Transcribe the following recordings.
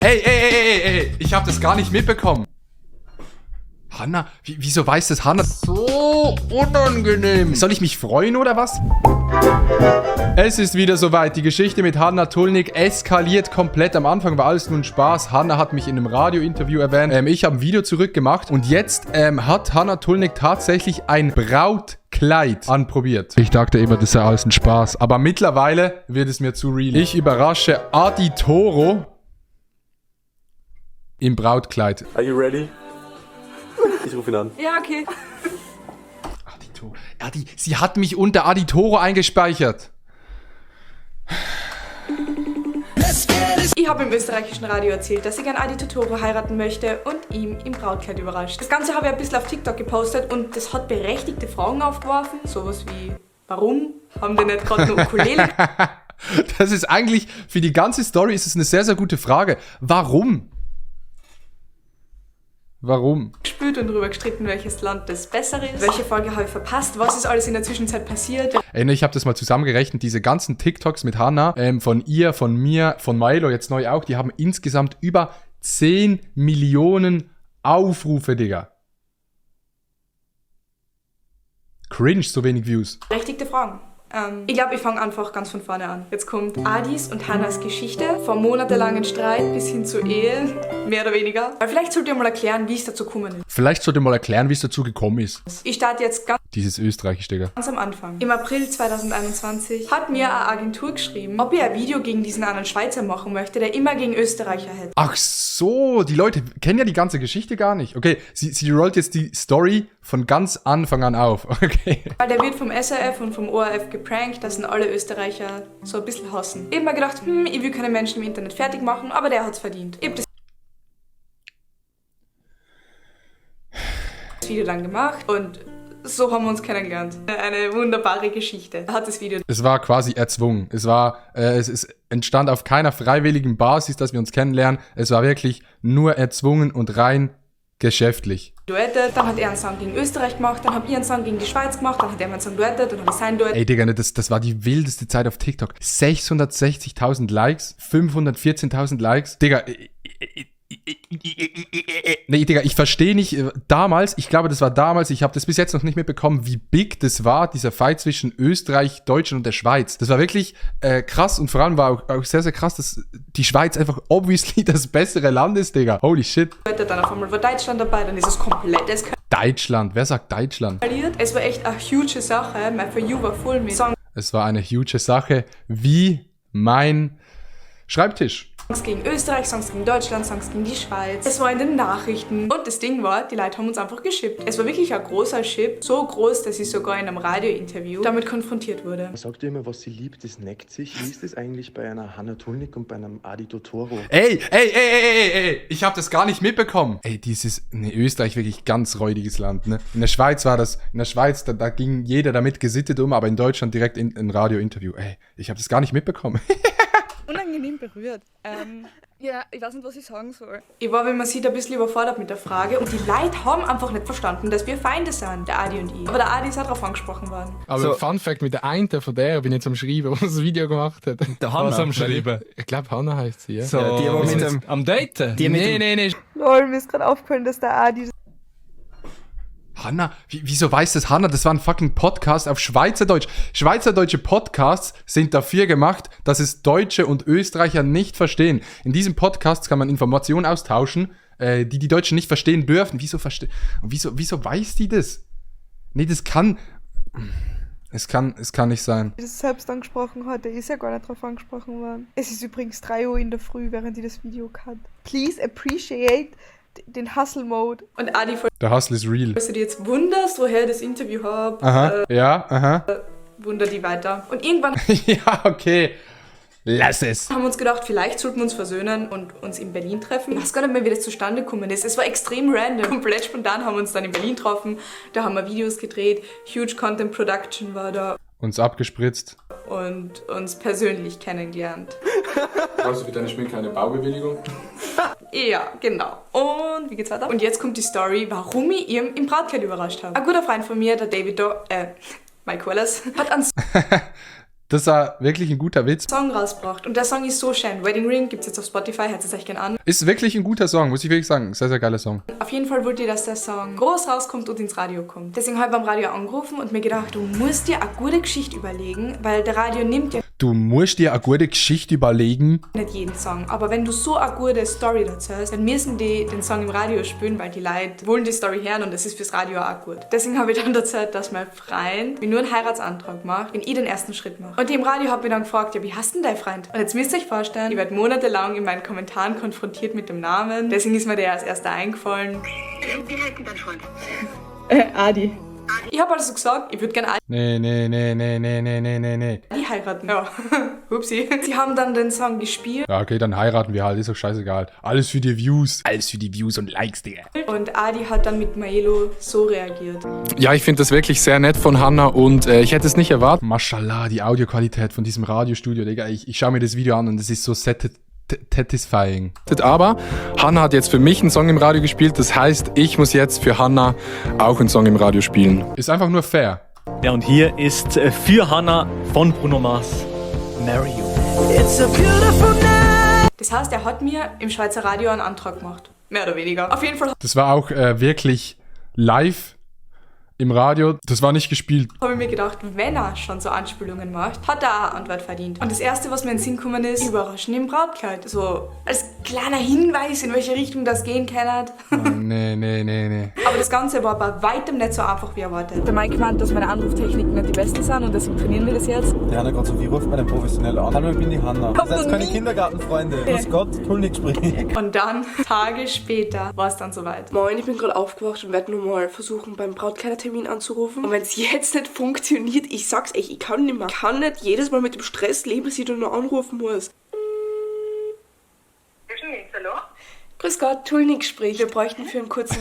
Ey, ich habe das gar nicht mitbekommen. Hanna, wieso weiß das Hanna? So unangenehm. Soll ich mich freuen oder was? Es ist wieder soweit. Die Geschichte mit Hanna Tulnig eskaliert komplett. Am Anfang war alles nur ein Spaß. Hanna hat mich in einem Radiointerview erwähnt. Ich habe ein Video zurückgemacht. Und jetzt hat Hanna Tulnig tatsächlich ein Brautkleid anprobiert. Ich dachte immer, das sei alles ein Spaß. Aber mittlerweile wird es mir zu real. Ich überrasche Adi Toro im Brautkleid. Are you ready? Ich rufe ihn an. Ja, okay. Adi, sie hat mich unter Adi Toro eingespeichert. Ich habe im österreichischen Radio erzählt, dass ich gerne Adi Toro heiraten möchte und ihm im Brautkleid überrascht. Das Ganze habe ich ein bisschen auf TikTok gepostet und das hat berechtigte Fragen aufgeworfen. Sowas wie, warum haben die nicht gerade eine Ukulele? Das ist eigentlich, für die ganze Story ist es eine sehr, sehr gute Frage. Warum? Warum? Gespielt und darüber gestritten, welches Land das bessere ist. Welche Folge habe ich verpasst? Was ist alles in der Zwischenzeit passiert? Ich habe das mal zusammengerechnet. Diese ganzen TikToks mit Hanna, von ihr, von mir, von Milo, jetzt neu auch, die haben insgesamt über 10 Millionen Aufrufe, Digga. Cringe, so wenig Views. Berechtigte Fragen. Ich glaube, ich fange einfach ganz von vorne an. Jetzt kommt Adis und Hannas Geschichte, vom monatelangen Streit bis hin zur Ehe, mehr oder weniger. Aber vielleicht sollt ihr mal erklären, wie es dazu gekommen ist. Vielleicht sollte mal erklären, wie es dazu gekommen ist. Ich starte jetzt Dieses Österreichisch, Digga. ganz am Anfang. Im April 2021 hat mir eine Agentur geschrieben, ob ich ein Video gegen diesen anderen Schweizer machen möchte, der immer gegen Österreicher hätte. Ach so, die Leute kennen ja die ganze Geschichte gar nicht. Okay, sie rollt jetzt die Story von ganz Anfang an auf. Okay. Weil der wird vom SRF und vom ORF geprankt, dass ihn alle Österreicher so ein bisschen hassen. Ich hab mir gedacht, ich will keine Menschen im Internet fertig machen, aber der hat's verdient. Ich hab das Video dann gemacht und so haben wir uns kennengelernt. Eine wunderbare Geschichte. Hat das Video. Es war quasi erzwungen. Es entstand auf keiner freiwilligen Basis, dass wir uns kennenlernen. Es war wirklich nur erzwungen und rein geschäftlich. Duettet, dann hat er einen Song gegen Österreich gemacht, dann habe ich einen Song gegen die Schweiz gemacht, dann hat er meinen Song duettet, dann habe ich sein Duett. Ey, Digga, das war die wildeste Zeit auf TikTok. 660.000 Likes, 514.000 Likes. Digga, nee, Digga, ich verstehe nicht, damals, ich glaube, das war damals, ich habe das bis jetzt noch nicht mitbekommen, wie big das war, dieser Fight zwischen Österreich, Deutschland und der Schweiz. Das war wirklich krass und vor allem war auch sehr, sehr krass, dass die Schweiz einfach obviously das bessere Land ist, Digga. Holy shit. Dann auf einmal war Deutschland dabei, dann ist es komplett eskaliert. Deutschland, wer sagt Deutschland? Es war echt eine huge Sache, mein For You war voll mit Songs Es war eine huge Sache, wie mein Schreibtisch. gegen Österreich, Songs gegen Deutschland, Songs gegen die Schweiz. Es war in den Nachrichten. Und das Ding war, die Leute haben uns einfach geschippt. Es war wirklich ein großer Chip. So groß, dass ich sogar in einem Radiointerview damit konfrontiert wurde. Man sagt ja immer, was sie liebt, das neckt sich. Wie ist das eigentlich bei einer Hanna Tulnig und bei einem Adi Toro? Ey, ich habe das gar nicht mitbekommen. Ey, Österreich wirklich ganz räudiges Land, ne? In der Schweiz war das, da ging jeder damit gesittet um, aber in Deutschland direkt in ein Radiointerview. Ey, ich habe das gar nicht mitbekommen. Unangenehm berührt. Ja, ich weiß nicht, was ich sagen soll. Ich war, wie man sieht, ein bisschen überfordert mit der Frage und die Leute haben einfach nicht verstanden, dass wir Feinde sind, der Adi und ich. Aber der Adi ist auch darauf angesprochen worden. Aber so, Fun Fact, mit der einen von der bin ich jetzt am Schreiben, die das Video gemacht hat. Der Hanna. Was am Schreiben? Ich glaube, Hanna heisst sie, ja. So, ja, die mit dem... Am Daten? Nee. Lol, mir ist gerade aufgefallen, dass der Adi... Hanna? Wieso weiß das Hanna? Das war ein fucking Podcast auf Schweizerdeutsch. Schweizerdeutsche Podcasts sind dafür gemacht, dass es Deutsche und Österreicher nicht verstehen. In diesem Podcast kann man Informationen austauschen, die Deutschen nicht verstehen dürfen. Wieso weiß die das? Nee, das kann... Es kann nicht sein. Das selbst angesprochen hat, der ist ja gar nicht drauf angesprochen worden. Es ist übrigens 3 Uhr in der Früh, während ich das Video hat. Please appreciate den Hustle-Mode. Und Adi, Der Hustle is real. falls du dich jetzt wunderst, woher ich das Interview habe, Aha. wunder die weiter. Und irgendwann Ja, okay. Lass es. haben wir uns gedacht, vielleicht sollten wir uns versöhnen und uns in Berlin treffen. Ich weiß gar nicht mehr, wie das zustande gekommen ist. Es war extrem random. Komplett spontan haben wir uns dann in Berlin getroffen. Da haben wir Videos gedreht. Huge Content Production war da. Uns abgespritzt. Und uns persönlich kennengelernt. Brauchst du für deine Schminke eine Baubewilligung? Ja, genau. Und wie geht's weiter? Und jetzt kommt die Story, warum ich ihn im Brautkleid überrascht habe. Ein guter Freund von mir, der Mike Wallace, hat an Das war wirklich ein guter Witz. Song rausgebracht. Und der Song ist so schön. Wedding Ring gibt's jetzt auf Spotify, hört es euch gerne an. Ist wirklich ein guter Song, muss ich wirklich sagen. Sehr, sehr geiler Song. Auf jeden Fall wollte ich, dass der Song groß rauskommt und ins Radio kommt. Deswegen habe ich beim Radio angerufen und mir gedacht, du musst dir eine gute Geschichte überlegen, weil der Radio nimmt ja Du musst dir eine gute Geschichte überlegen. nicht jeden Song. Aber wenn du so eine gute Story dazu hast, dann müssen die den Song im Radio spielen, weil die Leute wollen die Story hören und das ist fürs Radio auch gut. Deswegen habe ich dann erzählt, dass mein Freund mir nur einen Heiratsantrag macht, wenn ich den ersten Schritt mache. Und die im Radio hat mich dann gefragt, ja, wie heißt denn dein Freund? Und jetzt müsst ihr euch vorstellen, ich werde monatelang in meinen Kommentaren konfrontiert mit dem Namen. Deswegen ist mir der als erster eingefallen. Wie heißt denn dein Freund? Adi. Ich habe also gesagt, ich würde gerne Adi Nee. heiraten. Ja, upsi. Sie haben dann den Song gespielt Ja, okay, dann heiraten wir halt, ist doch scheißegal. Alles für die Views. Alles für die Views und Likes, Digga. und Adi hat dann mit Maelo so reagiert. Ja, ich finde das wirklich sehr nett von Hannah und ich hätte es nicht erwartet. Mashallah, die Audioqualität von diesem Radiostudio, Digga. Ich schaue mir das Video an und es ist so satisfying. Aber Hannah hat jetzt für mich einen Song im Radio gespielt. Das heißt, ich muss jetzt für Hannah auch einen Song im Radio spielen. Ist einfach nur fair. Ja, und hier ist für Hannah von Bruno Mars Marry You. Das heißt, er hat mir im Schweizer Radio einen Antrag gemacht. Mehr oder weniger. Auf jeden Fall Das war auch wirklich live im Radio. Das war nicht gespielt. habe ich mir gedacht, wenn er schon so Anspielungen macht, hat er auch eine Antwort verdient. Und das Erste, was mir in den Sinn gekommen ist, überraschen im Brautkleid. So als kleiner Hinweis, in welche Richtung das gehen kann. Oh, nee. Aber das Ganze war bei weitem nicht so einfach wie erwartet. Der Mike meint, dass meine Anruftechniken nicht die besten sind und deswegen trainieren wir das jetzt. Die Hanna gerade so, wie ruft man den professionell an? Hallo, ich bin die Hanna. Ihr seid keine Kindergartenfreunde. Grüß Gott, Tulnik spricht. Und dann, Tage später, war es dann soweit. Moin, ich bin gerade aufgewacht und werde nur mal versuchen, beim Brautkleidertermin anzurufen. Und wenn es jetzt nicht funktioniert, ich sag's euch, ich kann nicht mehr. Ich kann nicht jedes Mal mit dem Stress leben, dass ich dann noch anrufen muss. Hallo? Grüß Gott, Tulnik spricht. Wir bräuchten für einen kurzen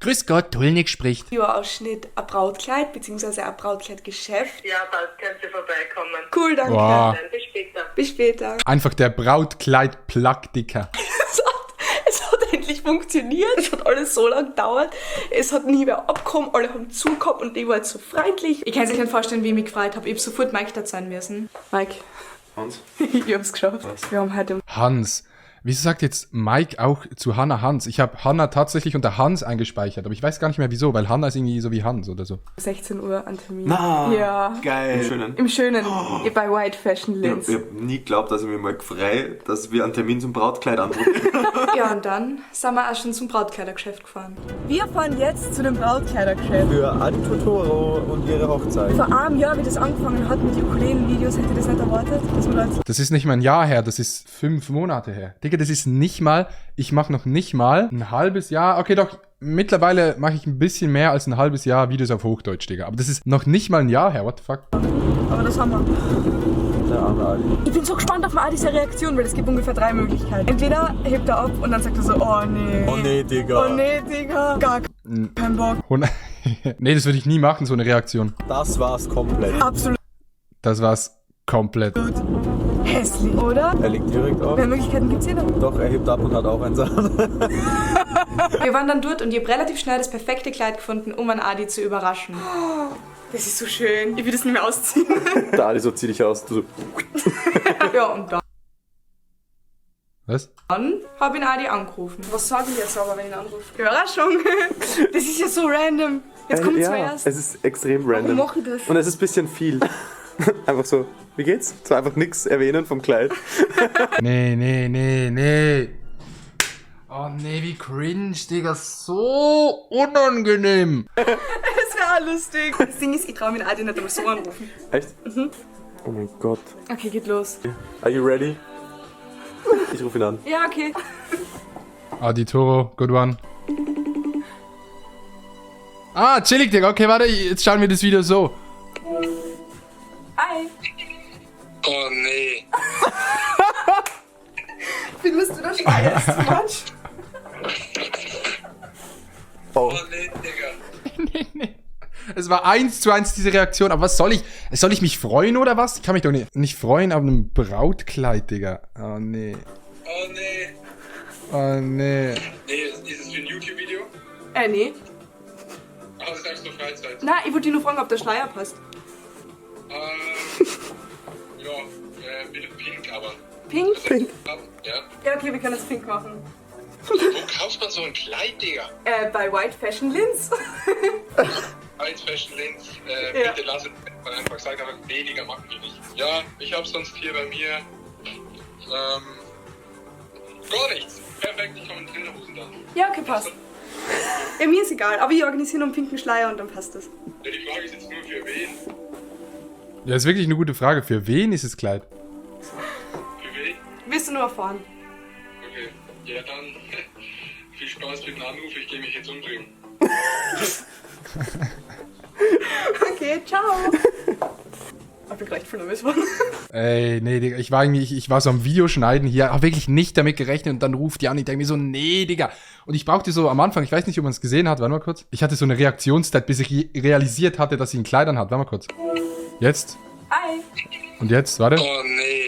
Grüß Gott, Tulnik spricht. Videoausschnitt ein Brautkleid bzw. ein Brautkleidgeschäft. Ja, passt, könnt ihr vorbeikommen. Cool, danke. Wow. Bis später. Bis später. Einfach der Brautkleid-Plug, Dicker. Es hat endlich funktioniert. Es hat alles so lange gedauert. Es hat nie mehr abgekommen. Alle haben zugekommen und ich war jetzt so freundlich. Ich kann sich nicht vorstellen, wie ich mich gefreut habe. Ich habe sofort Mike da sein müssen. Mike. Hans? Wir haben es geschafft. Wir haben heute Hans. Wieso sagt jetzt Mike auch zu Hannah Hans? Ich habe Hannah tatsächlich unter Hans eingespeichert, aber ich weiß gar nicht mehr wieso, weil Hannah ist irgendwie so wie Hans oder so. 16 Uhr einen Termin. Na, Ja. geil. Im Schönen. Im Schönen. Bei White Fashion Ich Lens. habe nie geglaubt, dass ich mir mal frei, dass wir einen Termin zum Brautkleid anrufen. Ja, und dann sind wir auch schon zum Brautkleidergeschäft gefahren. Wir fahren jetzt zu dem Brautkleidergeschäft. Für Adi Totoro und ihre Hochzeit. Vor einem Jahr, wie das angefangen hat mit den Ukulelen-Videos, hätte ich das nicht erwartet, dass wir da Das ist nicht mal ein Jahr her, das ist 5 Monate her. Digga, das ist nicht mal, ich mache noch nicht mal ein halbes Jahr, okay doch, mittlerweile mache ich ein bisschen mehr als ein halbes Jahr Videos auf Hochdeutsch, Digga. Aber das ist noch nicht mal ein Jahr her, what the fuck? Aber das haben wir. Der arme Adi. Ich bin so gespannt auf Adis Reaktion, weil es gibt ungefähr 3 Möglichkeiten. Entweder hebt er ab und dann sagt er so, oh nee. Oh nee, Digga. Oh nee, Digga. Gar kein Bock. Nee, das würde ich nie machen, so eine Reaktion. Das war's komplett. Absolut Das war's komplett. hässlich, oder? Er liegt direkt auf. Mehr Möglichkeiten gibt's hier nicht. Doch, er hebt ab und hat auch eins an. Wir waren dann dort und ich habe relativ schnell das perfekte Kleid gefunden, um an Adi zu überraschen. Das ist so schön. Ich will das nicht mehr ausziehen. Der Adi so, zieh dich aus. Du so. Ja, und Was? dann habe ich ihn Adi angerufen. Was sage ich jetzt aber, wenn ich ihn anrufe? Überraschung! Das ist ja so random. Jetzt kommt zuerst. es ist extrem Warum random. mache ich das? Und es ist ein bisschen viel. Einfach so, wie geht's? So einfach nichts erwähnen vom Kleid. Nee. Oh nee, wie cringe, Digga. So unangenehm. Das wäre lustig. Das Ding ist, ich traue mich Adi nicht einmal so anrufen. Echt? Oh mein Gott. Okay, geht los. Are you ready? Ich rufe ihn an. Ja, okay. Adi Toro, good one. Ah, chillig, Digga. Okay, warte, jetzt schauen wir das Video so. Hi. Oh nee. Findest du das scheiße? Quatsch? Oh. nee, Digga. Es war 1:1 diese Reaktion, aber was soll ich? Soll ich mich freuen oder was? Ich kann mich doch nicht freuen auf einem Brautkleid, Digga. Oh nee. Oh nee. Oh nee. Nee, ist es für ein YouTube-Video? Nee. Ah, das sagst du Freizeit. Nein, ich wollte dich nur fragen, ob der Schleier passt. Bitte pink, aber... Pink? Pink. Ja. Ja, okay, wir können es pink machen. Wo kauft man so ein Kleid, Digga? Bei White Fashion Lins. Eins Fashion Links, Ja. bitte lass es mal einfach sagen, aber weniger machen wir nicht. Ja, ich hab's sonst hier bei mir. Gar nichts. Perfekt, ich komme in Trainerhosen dann. Ja, okay, passt. Ja, mir ist egal, aber ich organisiere noch einen pinken Schleier und dann passt das. Ja, die Frage ist jetzt nur für wen? Ja, ist wirklich eine gute Frage. Für wen ist das Kleid? Für wen? Willst du nur erfahren? Okay. Ja, dann viel Spaß mit dem Anruf, ich gehe mich jetzt umdrehen. Okay, ciao. Ich bin gleich voll nervös geworden. Ey, nee, Digga, ich war so am Videoschneiden hier, hab wirklich nicht damit gerechnet und dann ruft die an, ich denke mir so, nee, Digga. Und ich brauchte so am Anfang, ich weiß nicht, ob man es gesehen hat, warte mal kurz. Ich hatte so eine Reaktionszeit, bis ich realisiert hatte, dass sie in Kleidern hat. Warte mal kurz. Jetzt. Hi. Und jetzt, warte. Oh nee.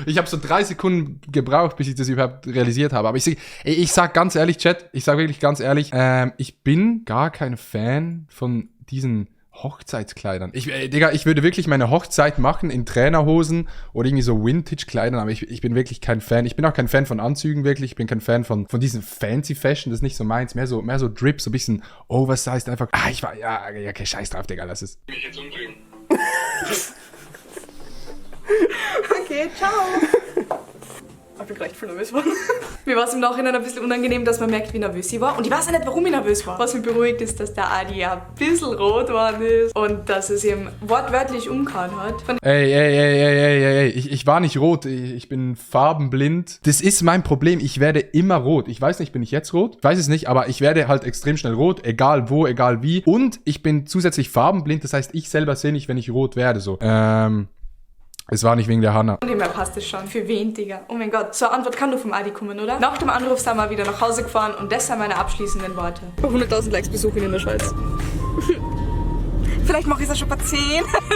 Ich habe so 3 Sekunden gebraucht, bis ich das überhaupt realisiert habe. Aber ich sag ganz ehrlich, Chat, ich sag wirklich ganz ehrlich, ich bin gar kein Fan von diesen Hochzeitskleidern. Digga, ich würde wirklich meine Hochzeit machen in Trainerhosen oder irgendwie so Vintage-Kleidern, aber ich bin wirklich kein Fan. Ich bin auch kein Fan von Anzügen, wirklich. Ich bin kein Fan von diesen Fancy Fashion, das ist nicht so meins. Mehr so Drip, so ein bisschen oversized, einfach. Ja, okay, scheiß drauf, Digga, lass es. Ich mich jetzt umdrehen. Okay, ciao. Ich bin gleich voll nervös geworden. Mir war es im Nachhinein ein bisschen unangenehm, dass man merkt, wie nervös ich war. Und ich weiß auch nicht, warum ich nervös war. Was mich beruhigt ist, dass der Adi ein bisschen rot geworden ist und dass es ihm wortwörtlich umgehauen hat. Ey, ich war nicht rot, ich bin farbenblind. Das ist mein Problem, ich werde immer rot. Ich weiß nicht, bin ich jetzt rot? Ich weiß es nicht, aber ich werde halt extrem schnell rot, egal wo, egal wie. Und ich bin zusätzlich farbenblind, das heißt, ich selber sehe nicht, wenn ich rot werde, so. Es war nicht wegen der Hanna. Und mir passt es schon. Für wen, Digga? Oh mein Gott, so eine Antwort kann nur vom Adi kommen, oder? Nach dem Anruf sind wir wieder nach Hause gefahren und das sind meine abschließenden Worte. 100.000 Likes besuche ich in der Schweiz. Vielleicht mache ich es ja schon bei 10.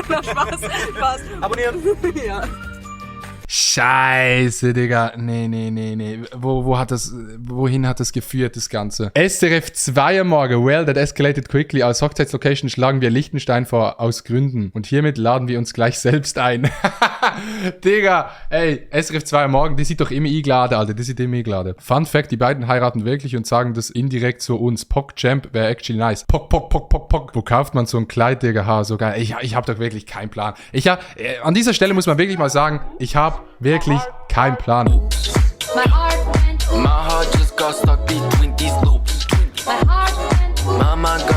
Na, Spaß. Abonnieren. Ja. Scheiße, Digga. Nee. Wohin hat das geführt, das Ganze? SRF 2 am Morgen. Well, that escalated quickly. Als Hochzeitslocation schlagen wir Liechtenstein vor, aus Gründen. Und hiermit laden wir uns gleich selbst ein. Digga, ey, SRF 2 am Morgen, die sieht doch immer eingeladen, Alter. Die sieht immer eingeladen. Fun Fact, die beiden heiraten wirklich und sagen das indirekt zu uns. Pock-Champ wäre actually nice. Pock. Wo kauft man so ein Kleid, Digga? So geil. Ich hab doch wirklich keinen Plan. An dieser Stelle muss man wirklich mal sagen, ich habe wirklich keinen Plan. My heart just got stuck between these loops. My heart went. Mama got